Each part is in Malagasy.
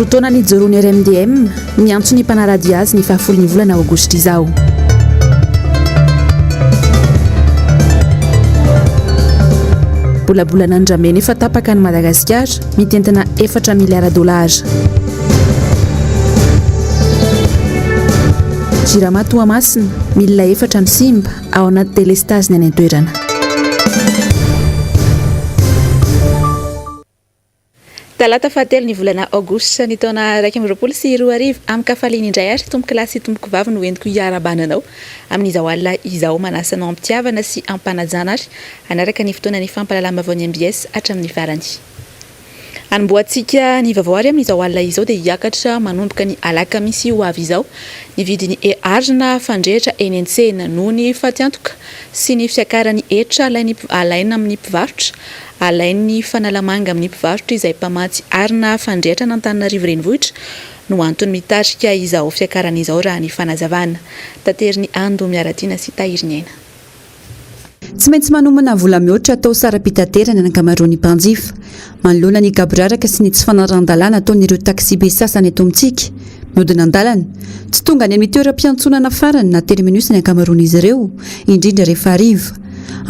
Roa taona nijoroan'ny RMDM, miantso ny mpanara-dia azy ny fahafolon'ny volana aogositra izao. Bolabolana andramena efa tapaka any Madagasikara, mitentina efatra miliara dolara. Jirama Toamasina, milina efatra no simba ao anaty delestazy ny any an-toerana. Talata fahatelo ny volana aogositra ny taona 2021, amin-kafaliana indray ary tompokolahy sy tompokovavy no entiko hiarahabana anao amin'izao alina izao. Manasa anao am-pitiavana sy am-panajana ary hanaraka ny fotoanan'ny fampahalalam-baovaon'ny mbs hatramin'ny farany. Hanombohantsika ny vaovao ary amin'izao alina izao dia hiakatra manomboka ny alakamisy ho avy izao ny vidin'ny arina fandrehitra eny an-tsena noho ny fatiantoka sy ny fiakaran'ny hetra alaina amin'ny mpivarotra alain'ny Fanalamanga amin'ny mpivarotra izay mpamatsy arina fandrehitra an'Antananarivo Renivohitra no antony mitarika izao fiakarana izao raha ny fanazavana. Taterin'i Ando Miaratiana sy Tahiriniaina. Tsy maintsy manomana vola mihoatra atao saram-pitaterana ny ankamaroan'ny mpanjifa. Manoloana ny gaboraraka sy ny tsy fanarahan-dalàna ataon'ireo taksibe sasany eto amintsika, mihodina an-dalana. Tsy tonga any amin'ny toeram-piantsonana farany na terminus ny ankamaroan'izy ireo, indrindra rehefa hariva.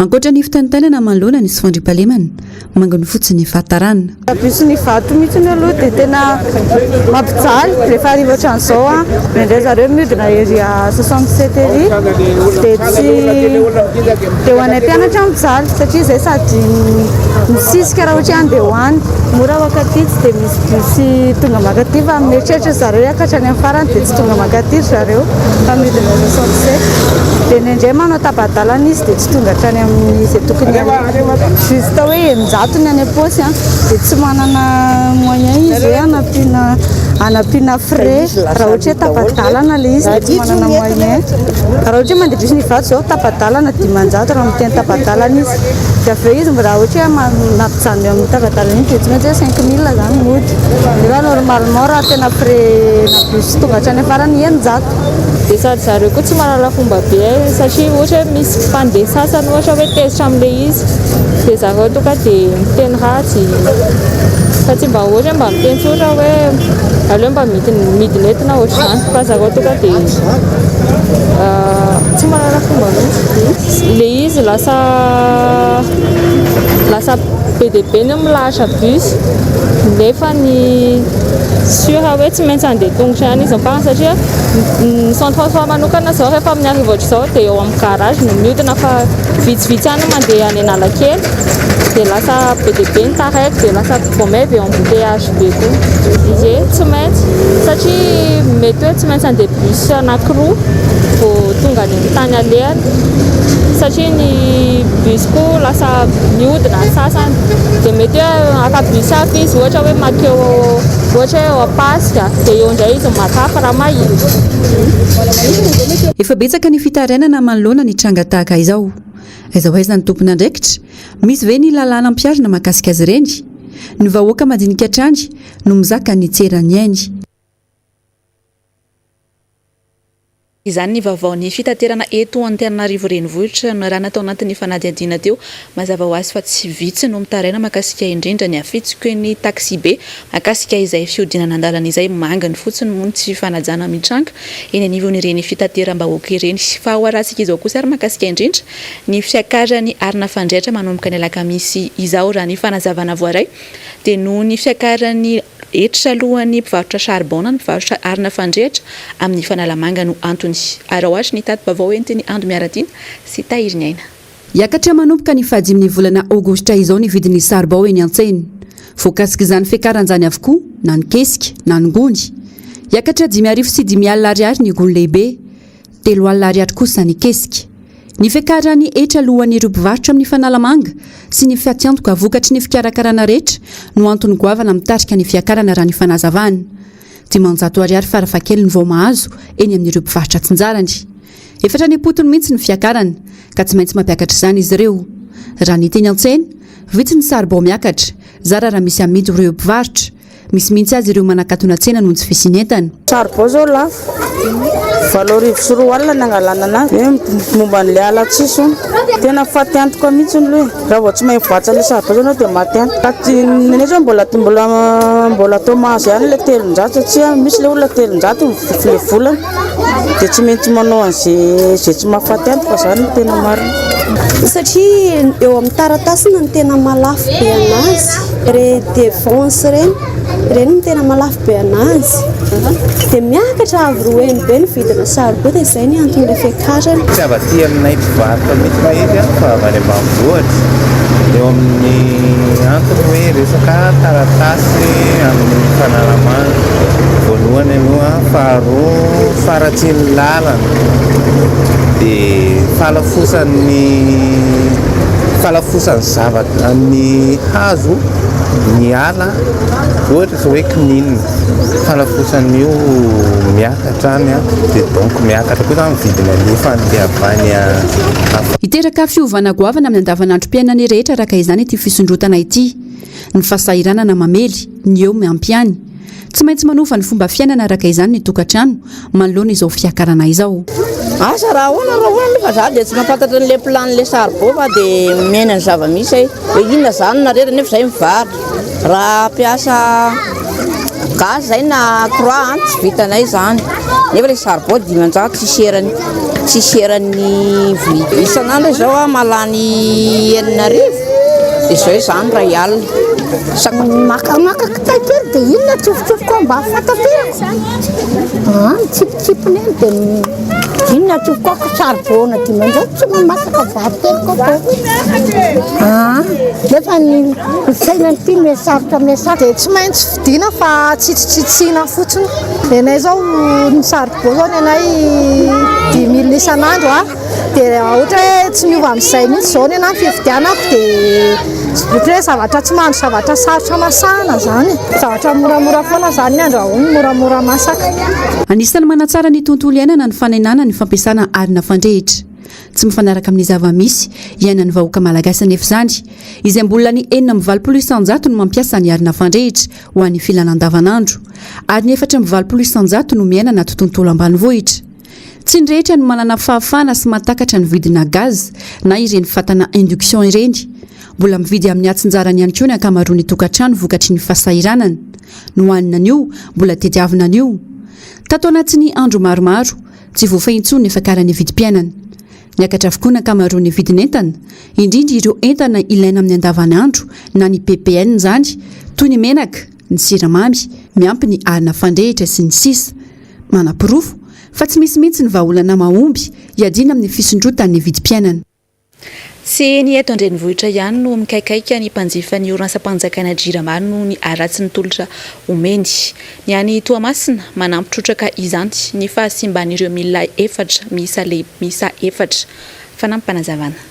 Ankoatra ny fitaintainana manoloana ny tsy fandriampahalemana, manginy fotsiny ny fahatarana. Bus ny Ivato mihitsy aloha dia tena mampijaly rehefa hariva ohatran'izao an. Indraindray zareo mihodina ery 67 ery dia tsy dia ho anay mpianatra mijaly satria izay sady misisika raha ohatra hoe handeha ho any. Mora mankaty tsy dia misy bus tonga mankaty fa mieritreritra zareo hiakatra any amin'ny farany dia tsy tonga mankaty ry zareo fa mihodina 67. Dia indraindray manao tapa-dalana izy dia tsy tonga hatrany amin'izay tokony haleha. Juste hoe 600 ny any am-paosy an, dia tsy manana moyen izy hoe hanampiana hanampiana frais raha ohatra hoe tapa-dalana ilay izy dia tsy manana moyen. Raha ohatra hoe mandeha bus ny Ivato izao tapa-dalana 500 raha miteny tapa-dalana izy. Dia avy eo izy raha ohatra hoe mampijanona eo amin'ny tapa-dalana iny dia tsy maintsy hoe 5000 izany mody. Nefa normalement raha tena frais na bus tonga hatrany am-farany 600. Dia sady zareo koa tsy mahalala fomba be satria ohatra hoe misy mpandeha sasany ohatra hoe tezitra amin'ilay izy dia zareo tonga dia miteny ratsy fa tsy mba ohatra hoe mba miteny tsotra hoe aleo mba midina midina eto na ohatr'izany fa zareo tonga dia tsy mahalala fomba mihitsy. Ilay izy lasa lasa be dia be ny milahatra bus nefa ny sûr hoe tsy maintsy handeha tongotra ihany izy ampahany satria ny centre transport manokana izao rehefa amin'ny hariva ohatr'izao dia eo amin'ny garage no mihodina fa vitsivitsy ihany no mandeha any Analakely dia lasa be dia be ny taraiky dia lasa vao may be embouteillage be koa. Ie, tsy maintsy satria mety hoe tsy maintsy handeha bus anankiroa vao tonga any amin'ny tany alehany satria ny bus koa lasa mihodina ny sasany dia mety hoe haka bus hafa izy ohatra hoe makeo ohatra hoe eo Ampasika dia eo indray izy maka hafa raha mahita. Efa betsaka ny fitarainana manoloana ny tranga tahaka izao. Aiza ho aiza ny tompon'andraikitra? Misy ve ny lalàna ampiharina mahakasika azy ireny? Ny vahoaka madinika hatrany no mizaka ny tsy eran'ny ainy. Izany ny vaovaon'ny fitaterana eto Antananarivo Renivohitra narahana tao anatin'ny fanadihadiana teo. Mazava ho azy fa tsy vitsy no mitaraina mahakasika indrindra ny hafitsoky ny taxibe mahakasika izay fihodinana an-dalana izay. Manginy fotsiny moa ny tsy fifanajana mitranga eny anivon'ireny fitateram-bahoaka ireny. Fa ho arahantsika izao kosa ary mahakasika indrindra ny fiakaran'ny arina fandraitra manomboka ny alakamisy izao. Raha ny fanazavana voaray dia noho ny fiakaran'ny Hetra alohan'ny mpivarotra charbon na ny mpivarotra arina fandrehitra amin'ny Fanalamanga no antony. Araho ary ny tati-baovao entin'i Ando Miaratiana sy Tahiriniaina. Hiakatra manomboka ny fahadimin'ny volana aogositra izao ny vidin'ny saribao eny an-tsena. Voakasik'izany fiakaran'izany avokoa na ny kesika na ny gony. Hiakatra 5500 ariary ny gony lehibe. 30 ariary kosa ny kesika. Ny fiakaran'ny hetra alohan'ireo mpivarotra amin'ny Fanalamanga sy ny fatiantoka vokatry ny fikarakarana rehetra no antony goavana mitarika ny fiakarana raha ny fanazavana. 500 ariary farafahakeliny vao mahazo eny amin'ireo mpivarotra atsinjarany. Efa hatrany am-potony mihitsy ny fiakarana ka tsy maintsy mampiakatra izany izy ireo. Raha ny teny an-tsena, vitsy ny saribao miakatra, zara raha misy amidy ireo mpivarotra. Misy mihitsy aza ireo manakatona tsena noho ny tsy fisian'entana. Charbon zao lafo, 2008 ny angalana anazy, hoe momba an'ilay ala tsisy hono, tena faty antoka mihitsy aloha e, raha vao tsy mahay mivoatsa ilay charbon zao ianao dia maty antoka, ny anay zao mbola mbola mbola atao mahazo ihany ilay 300 satria misy ilay olona 300 ilay volany dia tsy maintsy manao an'izay izay tsy mahafaty antoka zany no tena marina. Satria eo amin'ny taratasy no tena mahalafo be anazy, redevance ireny, ireny no tena mahalafo be anazy. Dia miakatra avo roa heny be ny vidina saribao dia izay ny anton'ilay fiakarana. Tsy avy aty aminay mpivarotra mihitsy ilay izy fa avy any ambanivohitra. Eo amin'ny antony hoe resaka taratasy amin'ny fanalamanga voalohany aloha, faharoa faharatsian'ny lalana dia fahalafosan'ny fahalafosan'ny zavatra ny hazo, ny ala ohatra izao hoe kininina, fahalafosan'io miakatra any dia donc miakatra koa izany ny vidiny alefa an'ilay avy any Hiteraka fiovana goavana amin'ny andavanandrom-piainan'ny rehetra araka izany ity fisondrotana ity. Ny fahasahiranana mamely, ny eo miampy ihany. Tsy maintsy manova ny fomba fiainana araka izany ny tokantrano manoloana izao fiakarana izao. Asa raha ahoana raha ahoana aloha fa za dia tsy mahafantatra an'ilay plan-n'ilay saribao fa dia miaina ny zava-misy ay hoe inona zany nareo nefa zay mivarotra raha hampiasa gaz zay na croix an tsy vitanay zany nefa ilay saribao 500 tsisy erany tsisy eran'ny vilia isan'andro izao aho mahalany 6000 dia izao izany iray alina. Makamaka kitay kely dia inona atsofotsofoko ao mba hahafantaperako? Ah, mitsipitsipona eny dia inona atsofoko ao charbon 500 tsy mamasaka vary kely koa ko. Ah, nefa ny fiainana ity miha-sarotra miha-sarotra. Dia tsy maintsy vidiana fa tsitsitsitsiana fotsiny. Ny anay izao ny charbon izao ny anay dix mille isan'andro a. Dia raha ohatra hoe tsy miova amin'izay mihitsy izao ny anahy ny fividianako dia ohatra hoe zavatra tsy mahandro zavatra sarotra masahana izany. Zavatra moramora foana izany ny andrahoina, moramora masaka. Anisan'ny manatsara ny tontolo iainana ny fanenana ny fampiasana arina fandrehitra. Tsy mifanaraka amin'ny zava-misy iainan'ny vahoaka malagasy anefa izany, izay mbola ny 86% no mampiasa ny arina fandrehitra ho an'ny filana andavanandro, ary ny 84% no miaina anaty tontolo ambanivohitra. Tsy ny rehetra no manana fahafahana sy mahatakatra ny vidina gaz na ireny fatana induction ireny. Mbola mividy amin'ny atsinjarany ihany koa ny ankamaroan'ny tokantrano vokatry ny fahasahiranana. Nohanina anio, mbola tediavina anio. Tato anatin'ny andro maromaro, tsy voafehy intsony ny fiakaran'ny vidim-piainana. Niakatra avokoa ny ankamaroan'ny vidin'entana, indrindra ireo entana ilaina amin'ny andavanandro na ny ppn izany, toy ny menaka, ny siramamy, miampy ny arina fandrehitra sy ny sisa Manaporofo fa tsy misy mihitsy ny vahaolana mahomby hiadiana amin'ny fisondrotan'ny vidim-piainana. Tsy ny eto an-drenivohitra ihany no mikaikaika ny mpanjifa ny orinasam-panjakana Jirama noho ny haratsin'ny tolotra omeny. Ny any Toamasina, manampy trotraka izany ny fahasimban'ireo milina efatra miisa miisa efatra. Fanampim-panazavana.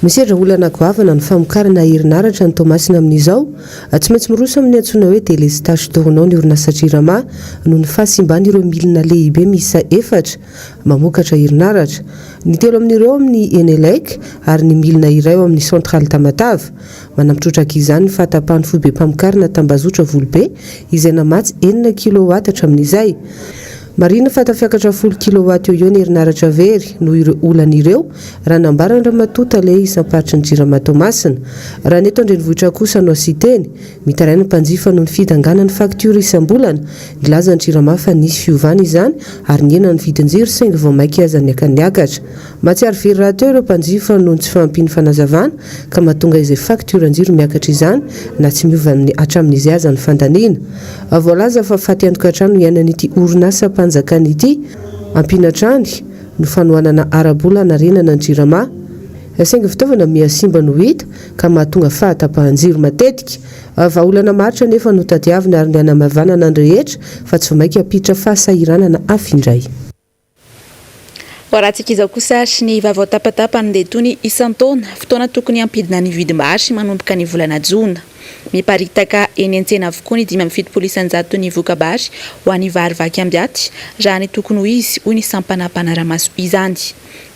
Misedra olana goavana ny famokarana herinaratra any Toamasina amin'izao. Tsy maintsy miroso amin'ny antsoina hoe délestage tournant ny orinasa Jirama noho ny fahasimban'ireo milina lehibe miisa efatra mamokatra herinaratra. Ny telo amin'ireo ao amin'ny Enelec ary ny milina iray ao amin'ny Centrale Tamatave. Manampy trotraka izany ny fahatapahan'ny foibem-pamokarana tambazotra Volobe izay namatsy enina kilowatt hatramin'izay. Marihina fa tafiakatra folo kilowatt eo ho eo ny herinaratra very noho ireo olana ireo, raha nambaran'i Ramatoa Tale isam-paritry ny Jirama Toamasina. Raha ny eto an-drenivohitra kosa no asian-teny, mitaraina ny mpanjifa noho ny fidanganan'ny faktiora isam-bolana. Nilaza ny Jirama fa nisy fiovana izany ary nihena ny vidin-jiro saingy vao mainka aza niaka-niakatra. Mahatsiaro very rahateo ireo mpanjifa noho ny tsy fahampian'ny fanazavana ka mahatonga izay faktioran-jiro miakatra izany na tsy miova amin'ny hatramin'izay aza ny fandaniana. Voalaza fa faty antoka hatrany no iainan'ity orinasam-panjakana ity. Ampiana hatrany no fanohanana ara-bola hanarenana ny Jirama. Saingy fitaovana miha simba no hita ka mahatonga fahatapahan-jiro matetika. Vahaolana maharitra anefa no tadiavina ary ny hanamavanana ny rehetra fa tsy vao mainka hampiditra fahasahiranana hafa indray. Hoarahantsika izao kosa ary ny vaovao tapatapany dia toy ny isan-taona, fotoana tokony hampidina ny vidim-bary manomboka ny volana jona. Miparitaka eny an-tsena avokoa ny 75 isan-jaton'ny voka-bary ho an'ny vary vaky ambiaty, raha ny tokony ho izy, hoy ny sampana mpanara-maso izany.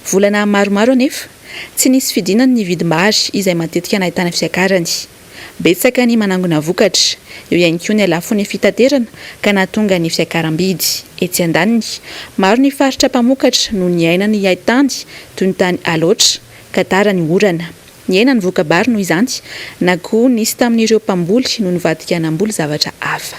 Volana maromaro anefa, tsy nisy fidinany ny vidim-bary izay matetika nahitana fiakarany. Betsaka ny manangona vokatra. Eo ihany koa ny halafon'ny fitaterana ka nahatonga ny fiakaram-bidy. Etsy andaniny, maro ny faritra mpamokatra no niaina ny haitany toy ny tany Alaotra ka tara ny orana. Nihena ny voka-bary noho izany na koa nisy tamin'ireo mpamboly no nivadika namboly zavatra hafa.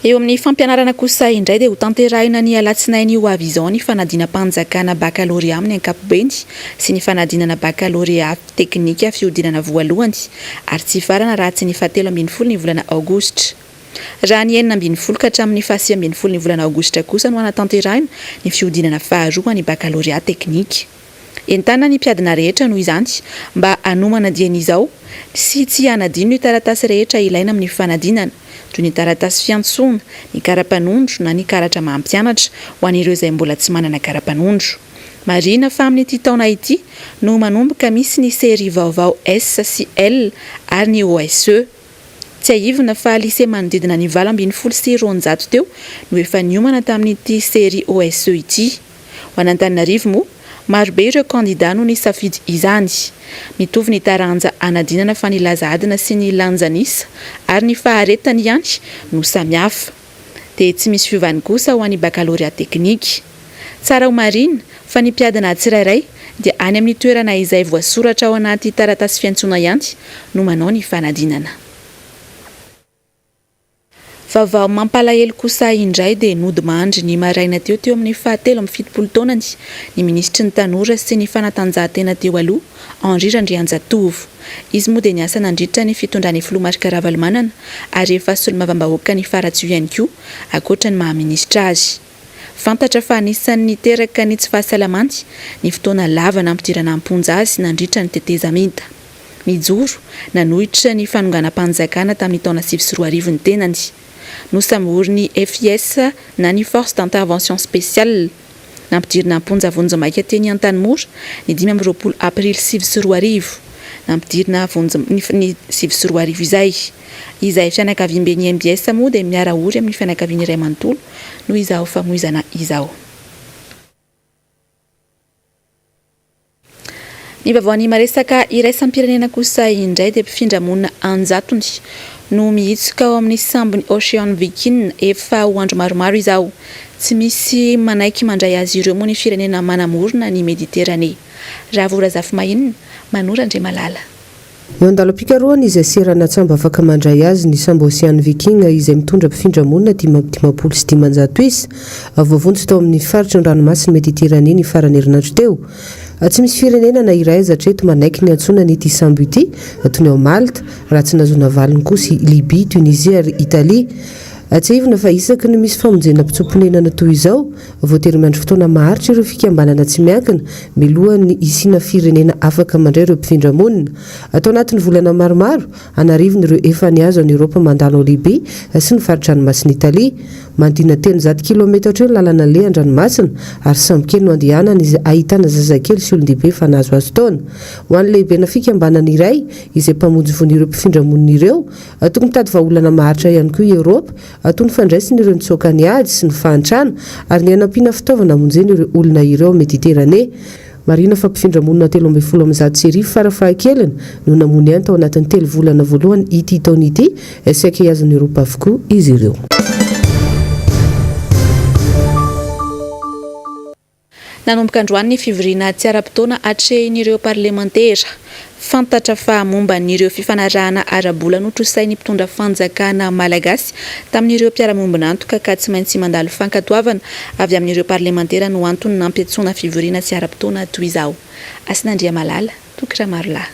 Eo amin'ny fampianarana kosa indray dia hotanterahina ny alatsinainy ho avy izao ny fanadinam-panjakana bakalorea amin'ny ankapobeny sy ny fanadinana bakalorea teknika fihodinana voalohany ary tsy hifarana raha tsy ny fahatelo ambinifolo ny volana aogositra. Raha ny 16 ka hatramin'ny fahasivy ambinifolo ny volana aogositra kosa no hanatanterahina ny fihodinana faharoa ny bakalorea teknika. Entanina ny mpiadina rehetra noho izany mba hanomana dieny izao sy tsy hanadino ny taratasy rehetra ilaina amin'ny fanadinana, toy ny taratasy fiantsoana, ny kara-panondro na ny karatra maha mpianatra ho an'ireo izay mbola tsy manana kara-panondro. Marihina fa amin'ity taona ity no manomboka misy ny série vaovao S sy L ary ny OSE. Tsiahivina fa lycée manodidina ny 218 teo no efa niomana tamin'ity série OSE ity. Ho an'Antananarivo moa, marobe ireo kandida no nisafidy izany. Mitovy ny taranja anadinana fa ny laza adina sy ny lanjan'isa ary ny faharetany ihany no samihafa. Dia tsy misy fiovany kosa ho an'ny bakalorea teknika. Tsara ho marihina fa ny mpiadina tsirairay dia any amin'ny toerana izay voasoratra ao anaty taratasy fiantsoana ihany no manao ny fanadinana. Vaovao mampalahelo kosa indray dia nodimandry ny maraina teo teo amin'ny fahatelo 72 taonany ny minisitry ny tanora sy ny fanatanjahantena teo aloha, Henri Randrianjatovo. Izy moa dia niasa nandritra ny fitondran'ny filoha Marc Ravalomanana ary efa solombavambahoakan'i Faratsiho ihany koa ankoatra ny maha minisitra azy. Fantatra fa anisan'ny niteraka ny tsy fahasalamany ny fotoana lava nampidirana am-ponja azy nandritra ny tetezamita. Nijoro nanohitra ny fanonganam-panjakana tamin'ny taona 2009 ny tenany. Nosamborin'ny FIS na ny Force d'Intervention Spéciale. Nampidirina am-ponja vonjimaika teny Antanimora ny 25 aprily 2009. Nampidirina vonjy ny 2009 izay. Izahay fianakaviamben'ny mbs moa dia miara-ory amin'ny fianakaviany iray manontolo noho izao famoizana izao. Ny vaovaon'ny maresaka iraisam-pirenena kosa indray dia mpifindra monina an-jatony no mihitsoka ao amin'ny sambon'ny Ocean Viking efa ho andro maromaro izao. Tsy misy manaiky mandray azy ireo moa ny firenena manamorona ny Mediterane. Ravo Razafimahinina, Manoro Andriamalala. Eo an-dalam-pikarohana izay seranan-tsambo afaka mandray azy ny sambo Ocean Viking izay mitondra mpifindra monina 555 isa, voavonjy tao amin'ny faritry ny ranomasin'i Mediterane ny faran'ny herinandro teo. Tsy misy firenena na iray aza hatreto manaiky ny hantsoana ity sambo ity, toy ny ao Malte, raha tsy nahazoana valiny kosa i Libye, Tunisie ary Italie. Tsiahivina fa isaky ny misy famonjena mpitsoa-ponenana toy izao, Voatery miandry fotoana maharitra ireo fikambanana tsy miankina milohan'ny hisiana firenena afaka mandray ireo mpifindra monina. Tao anatin'ny volana maromaro, an'arivony ireo efa nihazo an'i Eoropa mandalo ao Libia sy ny fari-dranomasin'i Italia. Manodidina 300 kilaometatra eo ny lalana aleha an-dranomasina ary sambokely no andehanana izay ahitana zazakely sy olon-dehibe efa nahazoazo taona. Ho an'ny lehibena fikambanana iray izay mpamonjy vono ireo mpifindra monina ireo, tokony mitady vahaolana maharitra ihany koa i Eoropa Toy ny fandraisana ireo nitsoaka ny ady sy ny fahantrana ary ny hanampiana fitaovana hamonjena ireo olona ireo ao Mediterane. Marihina fa mpifindra monina 1113 farafahakeliny no namoy ainy tao anatin'ny telo volana voalohany ity taona ity, saika hihazo an'i Eoropa avokoa izy ireo. Nanomboka androany ny fivoriana tsy ara-potoana atrehin'ireo parlemantera. Fantatra fa momba an'ireo fifanarahana ara-bola notrosain'ny mpitondra fanjakana malagasy tamin'ireo mpiara-miombon'antoka ka tsy maintsy mandalo fankatoavana avy amin'ireo parlemantera no antony nampiantsoana fivoriana tsy ara-potoana toy izao. Hasina Andriamalala, Toky Ramarolahy.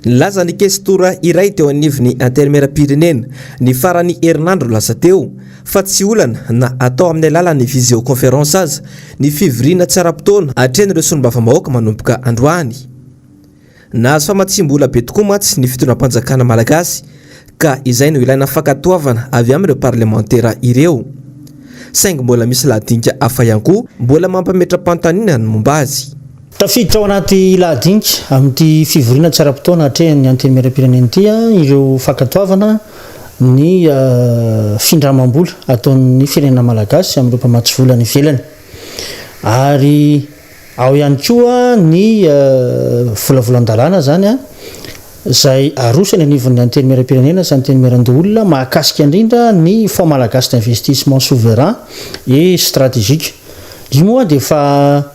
Nilaza ny kestora iray teo anivon'ny Antenimierampirenena ny faran'ny herinandro lasa teo fa tsy olana na atao amin'ny alalan'ny visioconférence aza ny fivoriana tsy ara-potoana atrehin'ireo solombavambahoaka manomboka androany. Nahazo famatsiam-bola be tokoa mantsy ny fitondram-panjakana malagasy ka izay no ilaina fankatoavana avy amin'ireo parlemantera ireo. Saingy mbola misy lahadinika hafa ihany koa mbola mampametra-panontaniana ny momba azy. Tafiditra ao anaty lahadinika amin'ity fivoriana tsy ara-potoana atrehan'ny Antenimierampirenena ity ireo fankatoavana ny findramam-bola ataon'ny firenena malagasy amin'ireo mpamatsy vola any ivelany. Ary. Ao ihany koa ny volavolan-dalàna izany izay aroso eny anivon'ny Antenimierampirenena sy Antenimierandoholona mahakasika indrindra ny Fonds malagasy d'investissement souverain et stratégique. Io moa dia efa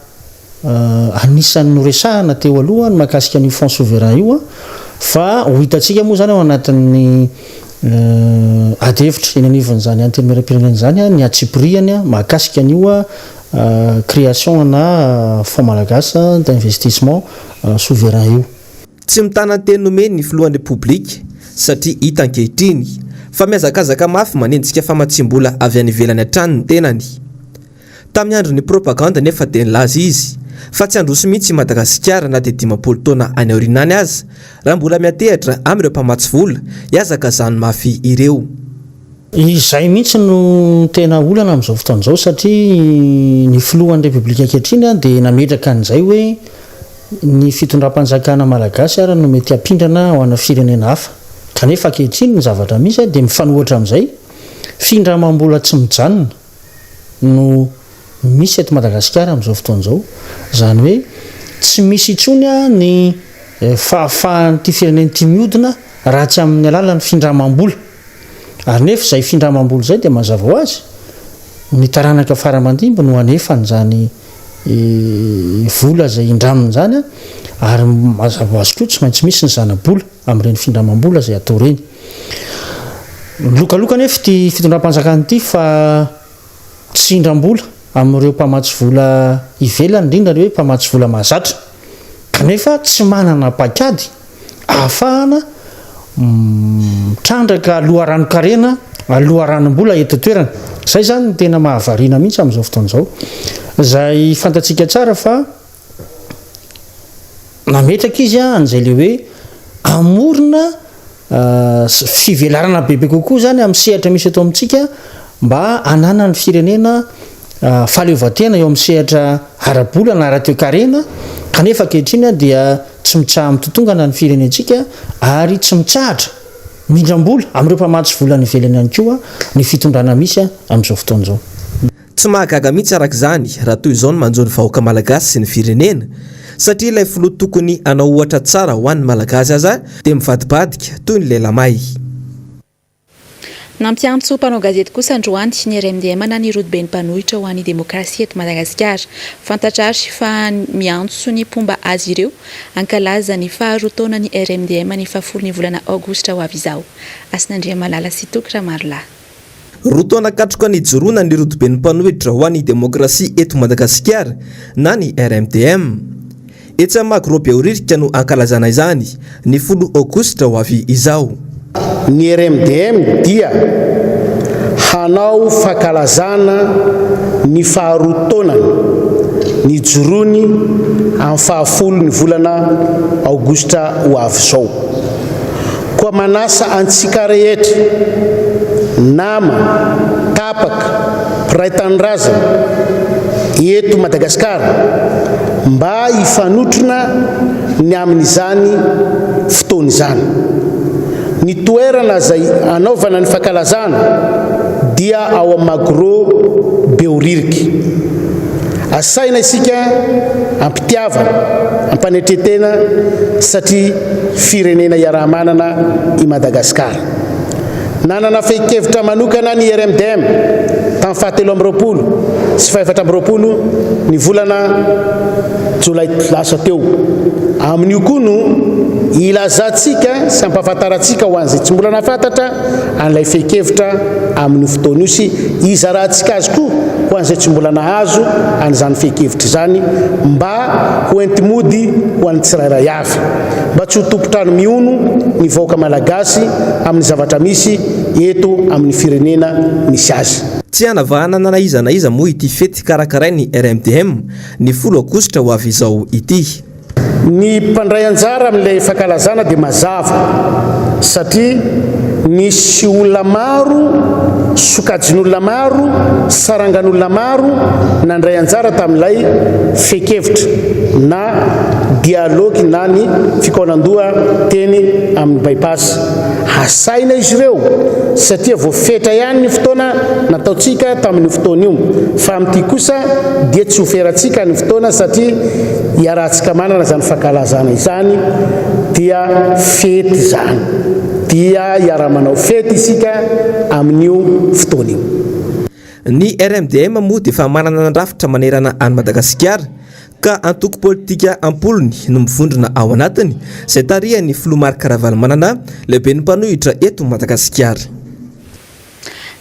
anisan'ny noresahana teo aloha ny mahakasika an'io Fonds souverain io fa ho hitantsika moa izany ao anatin'ny ady hevitra eny anivon'izany Antenimierampirenena izany ny antsipirihany mahakasika an'io création ana Fonds malagasy d'investissement souverain io. Tsy mitana ny teny nomeny ny filohan'ny Repoblika satria hita ankehitriny fa mihazakazaka mafy manenjika famatsiam-bola avy any ivelany hatrany ny tenany. Tamin'ny andron'ny propagandy anefa dia nilaza izy fa tsy handroso mihitsy i Madagasikara na dia 50 taona any aoriana any aza raha mbola miantehatra amin'ireo mpamatsy vola hihazakazahany mafy ireo. Izay mihitsy no tena olana amin'izao fotoana izao satria ny filohan'ny Repoblika ankehitriny dia nametraka an'izay hoe ny fitondram-panjakana malagasy ary no mety hampindrana ho ana firenena hafa kanefa ankehitriny ny zavatra misy dia mifanohitra amin'izay, findramam-bola tsy mijanona no misy eto Madagasikara amin'izao fotoana izao, izany hoe tsy misy intsony ny fahafahan'ity firenena ity mihodina raha tsy amin'ny alalan'ny findramam-bola. Ary nefa izay findramam-bola izay dia mazava ho azy, ny taranaka fara aman-dimby no hanefa an'izany vola izay indraminy izany, ary mazava ho azy koa tsy maintsy misy ny zana-bola amin'ireny findramam-bola izay atao ireny. Milokaloka anefa ity fitondram-panjakana ity fa tsy indram-bola amin'ireo mpamatsy vola ivelany, indrindra ny hoe mpamatsy vola mahazatra, kanefa tsy manana paikady ahafahana mitrandraka loharanon-karena, loharanom-bola eto an-toerana. Izay izany no tena mahavariana mihitsy amin'izao fotoana izao. Izay fantatsika tsara fa nametraka izy an'izay le hoe hamorona fivelarana bebe kokoa izany amin'ny sehatra misy eto amintsika mba hananan'ny firenena fahaleovantena eo amin'ny sehatra ara-bola na ara-toekarena kanefa ankehitriny dia tsy mitsaha-mitotongana ny firenentsika ary tsy mitsahatra mindram-bola amin'ireo mpamatsy vola any ivelany ihany koa ny fitondrana misy amin'izao fotoana izao. Tsy mahagaga mihitsy araka izany raha toy izao ny manjo ny vahoaka malagasy sy ny firenena satria ilay filoha tokony hanao ohatra tsara ho an'ny malagasy aza dia mivadibadika toy ny lela may. Nampiantso mpanao gazety kosa androany ny RMDM na ny Rodoben'ny mpanohitra ho an'ny demokrasia eto Madagasikara. Fantatra ary fa miantso ny mpomba azy ireo hankalaza ny faharoa taonan'ny RMDM ny fahafolon'ny volana aogositra ho avy izao. Hasina Andriamalala sy Toky Ramarolahy. Roa taona katroka nijoroana ny Rodoben'ny mpanohitra ho an'ny demokrasia eto Madagasikara na ny RMDM. Etsy amin'ny Magro Behoririka no hankalazana izany, ny folo aogositra ho avy izao. Ny RMDM dia hanao fankalazana ny faharoa taonany nijoroany amin'ny fahafolo ny volana aogositra ho avy izao. Koa manasa antsika rehetra, nama, tapaka, mpiray tanindrazana eto Madagasikara mba hifanotrona ny amin'izany fotoana izany. Ny toerana izay hanaovana ny fankalazana dia ao amin'ny Magro Behoririka. Asaina isika am-pitiavana, am-panetren-tena satria firenena iaraha-manana i Madagasikara. Nanana fehin-kevitra manokana ny RMDM tamin'ny fahatelo 22 sy fahefatra 24 ny volana jolay lasa teo. Amin'io koa no ilazantsika sy ampahafantarantsika ho an'izay tsy mbola nahafantatra an'ilay fehin-kevitra amin'io fotoana io sy hizarantsika azy koa ho an'izay tsy mbola nahazo an'izany fehin-kevitra izany mba ho enti-mody ho an'ny tsirairay avy mba tsy ho tompon-trano mihono ny vahoaka malagasy amin'ny zavatra misy eto amin'ny firenena misy azy. Tsy hanavahana na iza na iza moa ity fety karakarain'ny RMDM ny folo aogositra ho avy izao ity. Ny mpandray anjara amin'ilay fankalazana dia mazava satria nisy olona maro, sokajin'olona maro, sarangan'olona maro nandray anjara tamin'ilay fehin-kevitra na. dialogue na ny fikaonandoha teny amin'ny By-pass. Hasaina izy ireo satria voafetra ihany ny fotoana nataontsika tamin'io fotoana io fa amin'ity kosa dia tsy hoferantsika ny fotoana satria iarahantsika manana izany fankalazana izany dia fety izany dia hiara-manao fety isika amin'io fotoana io. Ny RMDM moa dia efa manana ny rafitra manerana an'i Madagasikara ka antoko politika am-polony no mivondrona ao anatiny izay tarihan'ny filoha Marc Ravalomanana, lehiben'ny mpanohitra eto Madagasikara.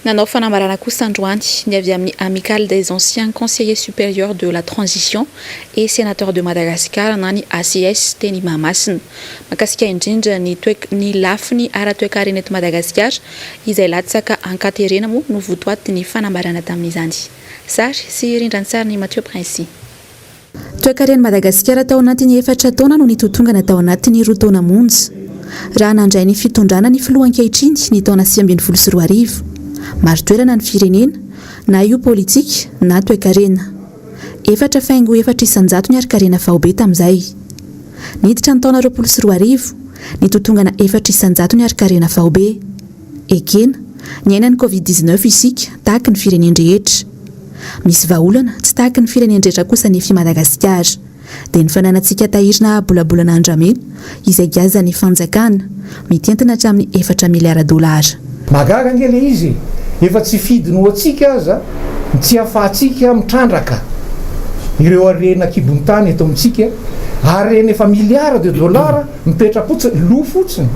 Nanao fanambarana kosa androany ny avy amin'ny Amicale des anciens conseillers supérieurs de la transition et sénateurs de Madagascar na ny ACS teny Mahamasina. Mahakasika indrindra ny toe ny lafiny ara-toekarena eto Madagasikara izay latsaka ankaterena moa no votoatin'ny fanambarana tamin'izany. Sary sy rindran-tsarin'i Mathieu Princi. Toekaren'i Madagasikara tao anatin'ny efatra taona no nitotongana tao anatin'ny roa taona monja. Raha nandray ny fitondrana ny filoha ankehitriny ny taona 2019. Marin-toerana ny firenena, na io politika na toekarena. 4,4% ny harinkarena faobe tamin'izay. Niditra ny taona 2020, nitotongana 4% ny harinkarena faobe. Ekena, niaina ny Covid 19 isika, tahaky ny firenen-drehetra. Misy vahaolana, tsy tahaky ny firenen-drehetra kosa anefa i Madagasikara. Dia ny fananantsika tahirina bolabolana andramena, izay giazan'ny fanjakana, mitentina hatramin'ny efatra miliara dolara. Mahagaga ange le izy e! Efa tsy fidiny ho antsika aza ny tsy ahafahantsika mitrandraka ireo harena an-kibon'ny tany eto amintsika, harena efa milliards de dollars mipetra-potsiny, lo fotsiny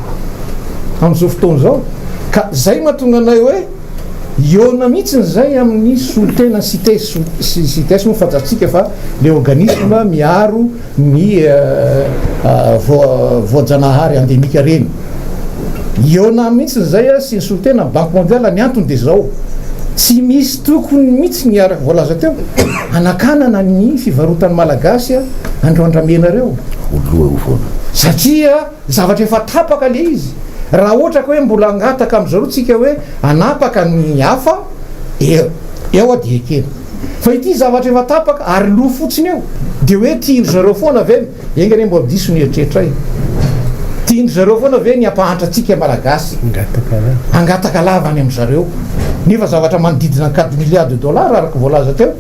amin'izao fotoana izao, ka zay mahatonga anay hoe hihaona mihitsiny zay amin'ny solontena CITES, CITES moa fantatsika fa le organisme miaro ny voajanahary endémique reny. Hihaona mihitsy izay sy ny solontena ny Banque mondiale, ny antony dia izao, tsy misy tokony mihitsy ny araka voalaza teo hanakanana ny fivarotan'ny Malagasy an'ireo andramena ireo. Ho loha eo foana. Satria zavatra efa tapaka le izy. Raha ohatra ka hoe mbola hangataka amin'izareo tsika hoe hanapaka ny hafa, eo eo dia ekena. Fa ity zavatra efa tapaka ary lo fotsiny eo dia hoe tian-dry zareo foana ve, enga anie mbola diso ny eritreritray, tian-dry zareo foana ve ny hampahantra antsika Malagasy, hangataka lava any amin-dry zareo, nefa zavatra manodidina ny quatre milliards de dollars araka voalaza teo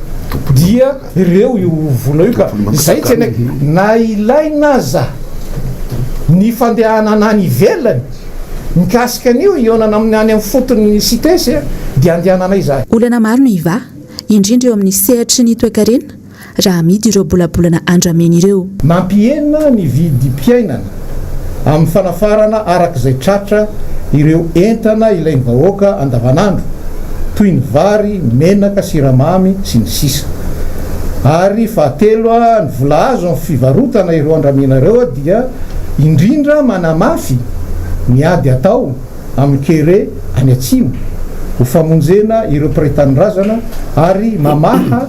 dia ireo io vola io ka izay tsy anaiky na ilaina aza ny fandehanana any ivelany. Mikasika an'io hihaonana amin'ny any amin'ny fotony CITES dia andehananay izahay. Olana maro no hivaha, indrindra eo amin'ny sehatry ny toekarena, raha amidy ireo bolabolana andramena ireo. Mampihena ny vidim-piainana amin'ny fanafarana araka izay tratra ireo entana ilain'ny vahoaka andavanandro toy ny vary, menaka, siramamy, sy ny sisa Ary fahatelo, ny vola azo amin'ny fivarotana ireo andramena ireo dia indrindra manamafy ny ady atao amin'ny kere any atsimo ho famonjena ireo mpiray tanindrazana ary mamaha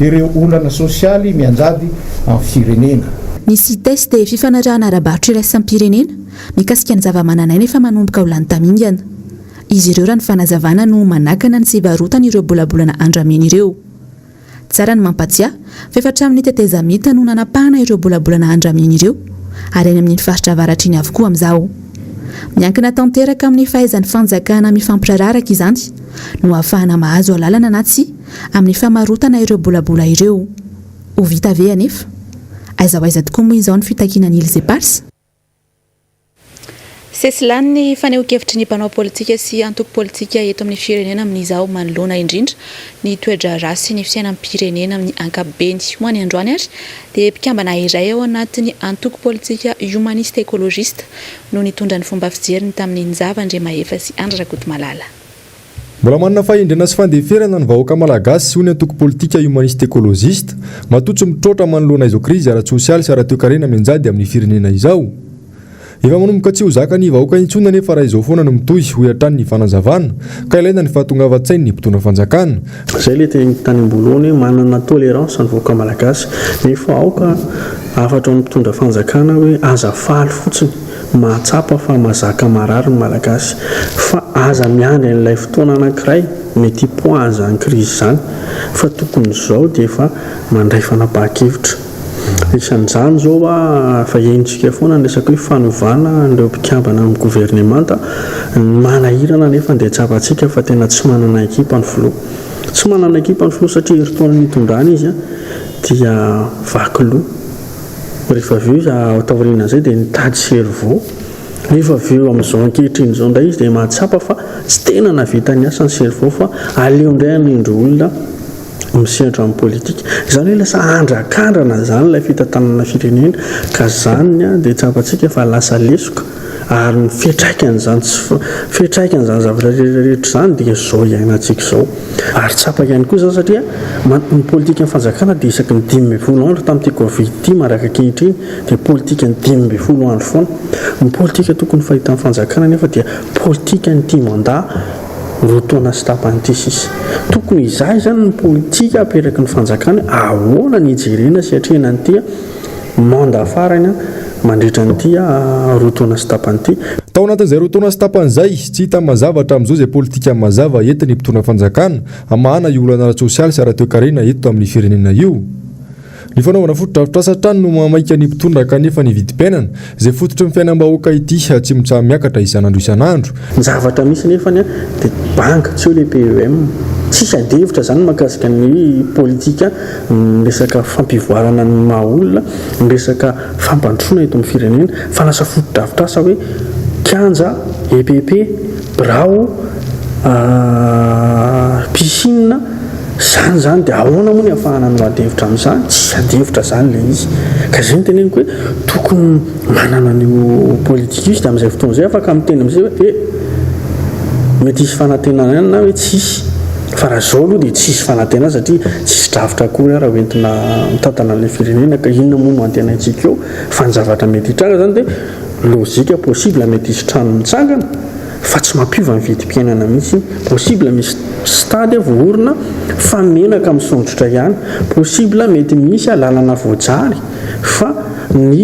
ireo olana sosialy mianjady amin'ny firenena. Ny CITES dia fifanarahana ara-barotra iraisam-pirenena mikasika ny zavamananaina efa manomboka ho lany tamingana. Izy ireo raha ny fanazavana no manakana ny tsy hivarotana ireo bolabolana andramena ireo. Tsara ny mampatsiahy fa efa hatramin'ny tetezamita no nanapahana ireo bolabolana andramena ireo ary any amin'iny faritra avaratra iny avokoa amin'izao. Miankina tanteraka amin'ny fahaizan'ny fanjakana mifampiraharaha araka izany no ahafahana mahazo alalana na tsia amin'ny famarotana ireo bolabola ireo. Ho vita ve anefa? Aiza ho aiza tokoa moa izao ny fitakiana ny Îles Éparses? Sesilany ny fanehoan-kevitry ny mpanao politika sy antoko politika eto amin'ny firenena amin'izao manoloana indrindra ny toe-draharaha sy ny fiainam-pirenena amin'ny ankapobeny. Ho an'ny androany ary dia mpikambana iray ao anatin'ny antoko politika Humaniste Ecologiste no nitondra ny fomba fijeriny tamin'ny Njava Andriamahefa sy Andry Rakotomalala. Mbola manana fahendrena sy fandeferana ny vahoaka malagasy, hoy ny antoko politika Humaniste Ecologiste, matoa tsy mitroatra manoloana izao krizy ara-tsosialy sy ara-toekarena mianjady amin'ny firenena izao. Efa manomboka tsy ho zakan'ny vahoaka intsony anefa raha izao foana no mitohy, hoy hatrany ny fanazavana, ka ilaina ny fahatongavan-tsain'ny mpitondra fanjakana. Izay ilay teneniko tany am-boalohany hoe manana tolérance ny vahoaka malagasy, nefa aoka hafatra ho an'ny mpitondra fanjakana hoe aza faly fotsiny Mahatsapa fa mazaka marary ny Malagasy fa aza miandry an'ilay fotoana anankiray mety hipoahan'izany krizy izany fa tokony izao dia efa mandray fanapahan-kevitra. Isan'izany izao efa henontsika foana ny resaka hoe fanovana an'ireo mpikambana amin'ny governemanta. Ny manahirana anefa dia tsapantsika fa tena tsy manana ekipa ny filoha. Tsy manana ekipa ny filoha satria herintaona nitondrany izy dia vaky loha. Rehefa avy eo izy taorianan'izay dia nitady cerveau. Nefa avy eo amin'izao ankehitriny izao indray izy dia mahatsapa fa tsy tena nahavita ny asa ny cerveau fa aleo indray hanendry olona misehatra amin'ny politika. Izany hoe lasa andrakandrana izany ilay fitantanana firenena ka izany dia tsapantsika fa lasa lesoka ary ny fiantraikan'izany tsy fiantraikan'izany zavatra rehetra rehetra izany dia izao iainantsika izao. Ary tsapa ihany koa izany satria ny politikan'ny fanjakana dia isaky ny 15 andro tamin'ity covid ity mandraka ankehitriny dia politikan'ny 15 andro foana. Ny politika tokony fahitan'ny fanjakana anefa dia politikan'ity mandat roa taona sy tapany ity sisa. Tokony hizaha izany ny politika apetraky ny fanjakana hoe ahoana ny hijerena sy hiatrehana an'ity mandat farany mandritra an'ity roa taona sy tapany ity. Tao anatin'izay roa taona sy tapany izay, tsy hita mazava hatramin'izao izay politika mazava entin'ny mpitondra fanjakana hamahana io olana ara-tsosialy sy ara-toekarena eto amin'ny firenena io. Ny fanaovana fotodrafitrasa hatrany no mahamaika ny mpitondra kanefa ny vidim-piainana, izay fototry ny fiainam-bahoaka ity, tsy mitsaha-miakatra isan'andro isan'andro. Ny zavatra misy nefany dia banga, tsy eo ilay PEM. Tsisy adihevitra izany mahakasika ny politika, ny resaka fampivoarana ny maha olona, ny resaka fampandrosoana eto amin'ny firenena fa lasa fotodrafitrasa hoe kianja, EPP, birao, piscine. Izany izany dia ahoana moa ny ahafahana miady hevitra amin'izany? Tsisy ady hevitra izany ilay izy. Ka izay no teneniko hoe tokony manana an'io politika io izy dia amin'izay fotoana izay afaka miteny amin'izay hoe eh, mety hisy fanantenana ihany na hoe tsy hisy. Fa raha izao aloha dia tsy hisy fanantenana satria tsisy drafitra akory ara hoentina mitantana an'ilay firenena ka inona moa no antenaintsika eo? Fa ny zavatra mety hitranga izany dia lojika possible mety hisy trano mitsangana. Fa tsy mampiova ny vidim-piainana mihitsy, possible misy stade voaorina fa menaka misondrotra ihany, possible mety misy lalana voajary fa ny ny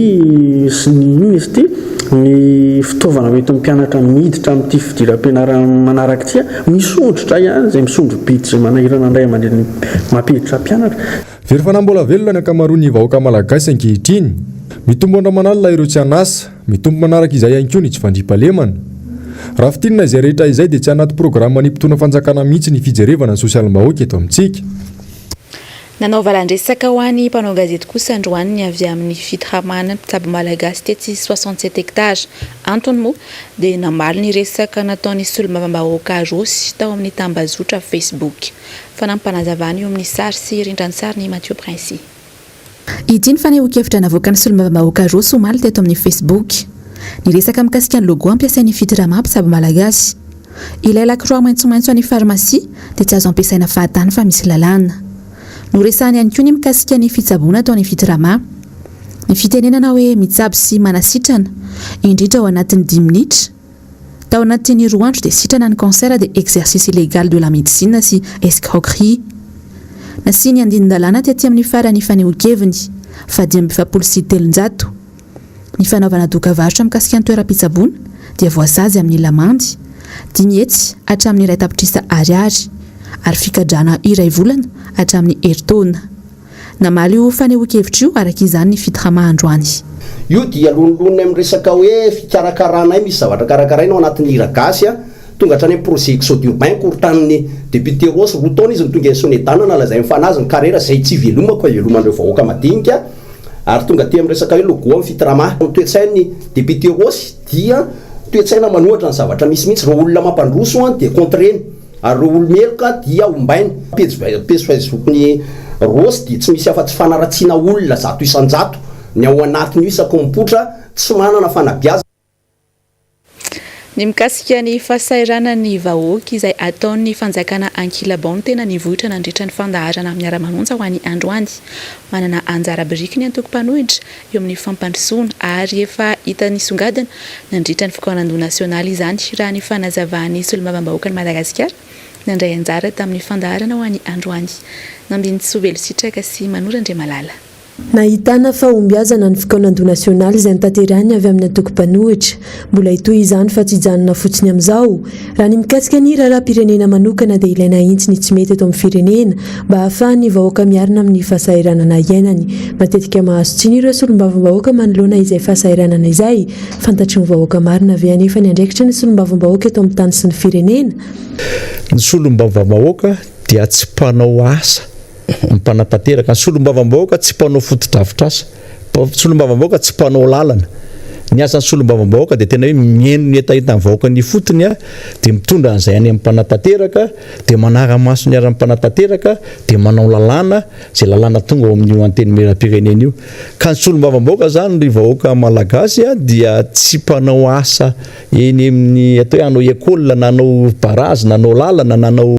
inona izy ity ny fitaovana hoentin'ny mpianatra miditra amin'ity fidiram-pianarana manaraka ity misondrotra ihany izay misondro-bidy izay manahirana ny ray aman-dreny mampiditra mpianatra. Very fanahy mbola velona ny ankamaroan'ny vahoaka malagasy ankehitriny. Mitombo andro aman'alina ireo tsy an'asa. Mitombo manaraka izay ihany koa ny tsy fandriampahalemana. Raha fintinina izay rehetra izay dia tsy anaty programan'ny mpitondra fanjakana mihitsy ny fijerevana ny sosialim-bahoaka eto amintsika. Nanao valan-dresaka ho an'ny mpanao gazety kosa androany ny avy amin'ny Fitraman mpitsabo malagasy tetsy 67 hectares. Antony moa dia namaly ny resaka nataon'ny solombavambahoaka Rossy tao amin'ny tambazotra Facebook. Fanampim-panazavana eo amin'ny sary sy rindran-tsarin'i Mathieu Princi. Ity ny fanehoan-kevitra navoakan'ny solombavambahoaka Rossy omaly teto amin'ny Facebook. Niresaka mikasika ny logo ampiasain'ny Fitrama mpitsabo malagasy. Ilay lakroa maitsomaitso any farmasia dia tsy azo ampiasaina fahatany fa misy lalàna. Noresahany ihany koa ny mikasika ny fitsaboana ataon'ny Fitrama. Ny fitenenana hoe mitsabo sy manasitrana, indrindra ao anatin'ny dimy minitra, Tao anatin'ny roa andro dia sitrana ny cancer dia exercice illégal de la médecine sy escroquerie. Nasiany andinin-dalàna tety amin'ny farany fanehoan-keviny, faha 345. Ny fanaovana dokavarotra mikasika ny toeram-pitsaboana dia voasazy amin'ny lamandy, 500 hatramin'ny iray tapitrisa ariary, ary figadrana iray volana hatramin'ny herintaona. Namaly io fanehoan-kevitra io araka izany ny Fitrama androany. Io dia loniloniny amin'ny resaka hoe fikarakaranay, misy zavatra karakaraina ao anatin'ny hira gasy a, tonga hatrany amin'ny projet exode urbain korontanin'ny député Rossy, roa taona izy no tonga eny Sonedana nalazain'ny fanazy ny carrière izay tsy ivelomako fa iveloman'ireo vahoaka madinika, ary tonga aty amin'ny resaka hoe logo amin'ny Fitrama. Ny toe-tsain'ny député Rossy dia toe-tsaina manohatra ny zavatra misy mihitsy, ireo olona mampandroso dia contre-ny. Ary ireo olo-meloka dia ombaina. Pejy pejy Facebook-n'i Rossy dia tsy misy afa-tsy fanaratsiana olona 100% ny ao anatin'io isaky ny mipoitra, tsy manana fanabeazana. Ny mikasika ny fahasahiranan'ny vahoaka izay ataon'ny fanjakana ankilabao no tena nivoitra nandritra ny fandaharana Miara-manonja ho an'ny androany. Manana anjara biriky ny antoko mpanohitra eo amin'ny fampandrosoana ary efa hita nisongadina nandritra ny fikaonandoha nasionaly izany raha ny fanazavan'ny solombavambahoakan'i Madagasikara nandray anjara tamin'ny fandaharana ho an'ny androany. Nambinintsoa Velositraka sy Manoro Andriamalala. Nahitana fahombiazana ny fikaonandoha nasionaly izay notanterahiny avy amin'ny antoko mpanohitra. Mbola hitohy izany fa tsy hijanona fotsiny amin'izao. Raha ny mikasika ny raharaham-pirenena manokana dia ilaina ahitsy ny tsy mety eto amin'ny firenena mba hahafahan'ny vahoaka miarina amin'ny fahasahiranana iainany. Matetika mahazo tsiny ireo solombavambahoaka manoloana izay fahasahiranana izay. Fantatry ny vahoaka marina ve anefa ny andraikitry ny solombavambahoaka eto amin'ny tany sy ny firenena? Ny solombavambahoaka dia tsy mpanao asa mpanatanteraka. Ny solombavambahoaka tsy mpanao fotodrafitrasa. Solombavambahoaka tsy mpanao lalana. Ny asan'ny solombavambahoaka dia tena hoe mihaino ny hetahetan'ny vahoaka any ifotony dia mitondra an'izay any amin'ny mpanatanteraka, dia manara-maso ny aran'ny mpanatanteraka, dia manao lalàna, izay lalàna tonga ao amin'io antenimierampirenena io. Ka ny solombavambahoaka izany ry vahoaka malagasy dia tsy mpanao asa eny amin'ny atao hoe hanao école na hanao barazy na hanao lalana na hanao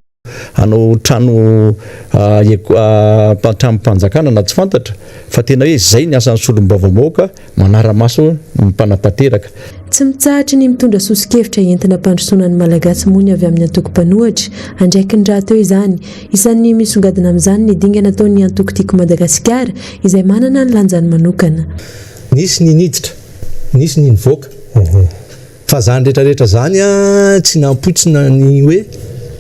hanao trano tranom-panjakana na tsy fantatra fa tena hoe izay ny asan'ny solombavambahoaka manara-maso ny mpanatanteraka. Tsy mitsahatry ny mitondra soso-kevitra entina hampandrosoana ny Malagasy moa ny avy amin'ny antoko mpanohitra. Andraikiny rahateo izany. Isan'ny misongadina amin'izany ny dingana ataon'ny antoko Tiako Madagasikara izay manana ny lanjany manokana. Nisy ny niditra, nisy ny nivoaka. Fa zany rehetra rehetra zany tsy nampoitsina ny hoe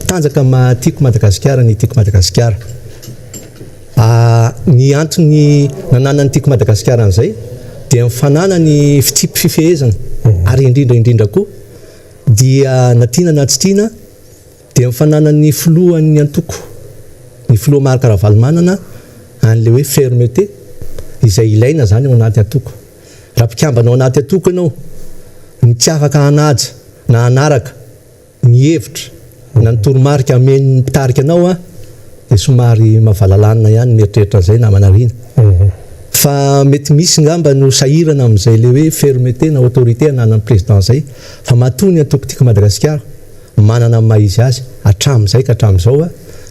tanjaka maha tiako Madagasikara ny tiako Madagasikara. Ny antony nananan'ny tiako Madagasikara an'izay dia ny fananany fitsipi-pifehezana ary indrindra indrindra koa dia na tiana na tsy tiana dia ny fananan'ny filohan'ny antoko, ny filoha Marc Ravalomanana an'ilay hoe fermeté izay ilaina zany ao anaty antoko. Raha mpikambana ao anaty antoko ianao no tsy afaka hanaja na hanaraka ny hevitra na ny toromarika amen'ny mpitarika anao dia somary mavalalanina ihany ny mieritreritra an'izay namana Rina. Fa mety misy ngamba no sahirana amin'izay ilay hoe fermeté na autorité ananan'ny président izay fa matoa ny antoko Tiako Madagasikara manana ny maha izy azy hatramin'izay ka hatramin'izao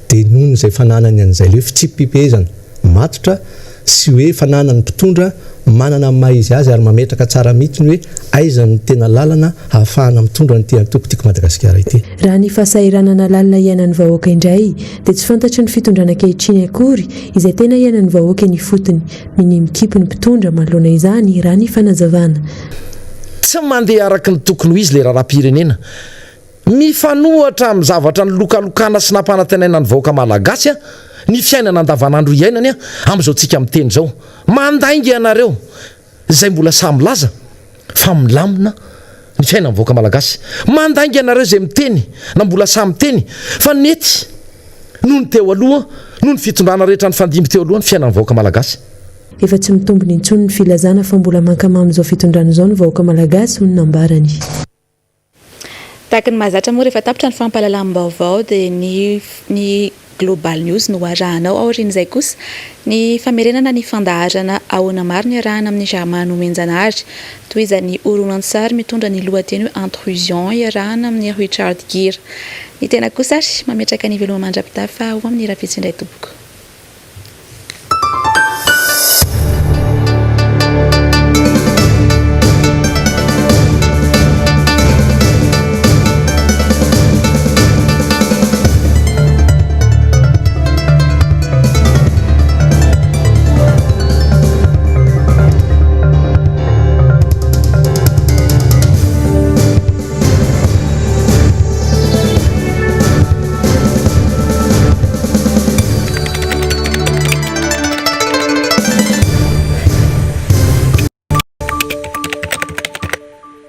dia noho izay fananany an'izay ilay hoe fitsipi-pipehezana matotra sy hoe fananan'ny mpitondra manana ny maha izy azy ary mametraka tsara mihitsy ny hoe aiza no tena lalana ahafahana mitondra an'ity antoko Tiako Madagasikara ity. Raha ny fahasahiranana lalina iainan'ny vahoaka indray dia tsy fantatry ny fitondrana ankehitriny akory izay tena iainan'ny vahoaka eny ifotony. Minia mikipy ny mpitondra manoloana izany raha ny fanazavana. Tsy mandeha araka ny tokony ho izy ilay raharaham-pirenena. Mifanohatra amin'ny zavatra nilokalokana sy nampanantenaina ny vahoaka malagasy ny fiainana andavanandro iainany amin'izao tsika miteny izao. Mandainga ianareo izay mbola sahy milaza fa milamina ny fiainan'ny vahoaka malagasy. Mandainga ianareo izay miteny na mbola sahy miteny fa nety noho ny teo aloha, noho ny fitondrana rehetra nifandimby teo aloha ny fiainan'ny vahoaka malagasy. Efa tsy mitombina intsony ny filazana fa mbola mankamamy izao fitondrana izao ny vahoaka malagasy, hoy ny nambarany. Tahaka ny mahazatra moa rehefa tapitra ny fampahalalam-baovao dia ny ny Global News no arahanao. Aorian'izay kosa ny famerenana ny fandaharana Ahoana Marina iarahana amin'i Germain Nomenjanahary. Tohizan'ny horonantsary mitondra ny lohateny hoe Intrusion iarahana amin'i Richard Gere. Ny tena kosa ary mametraka ny veloma mandra-pitafa ho amin'ny rahampitso indray tompoko.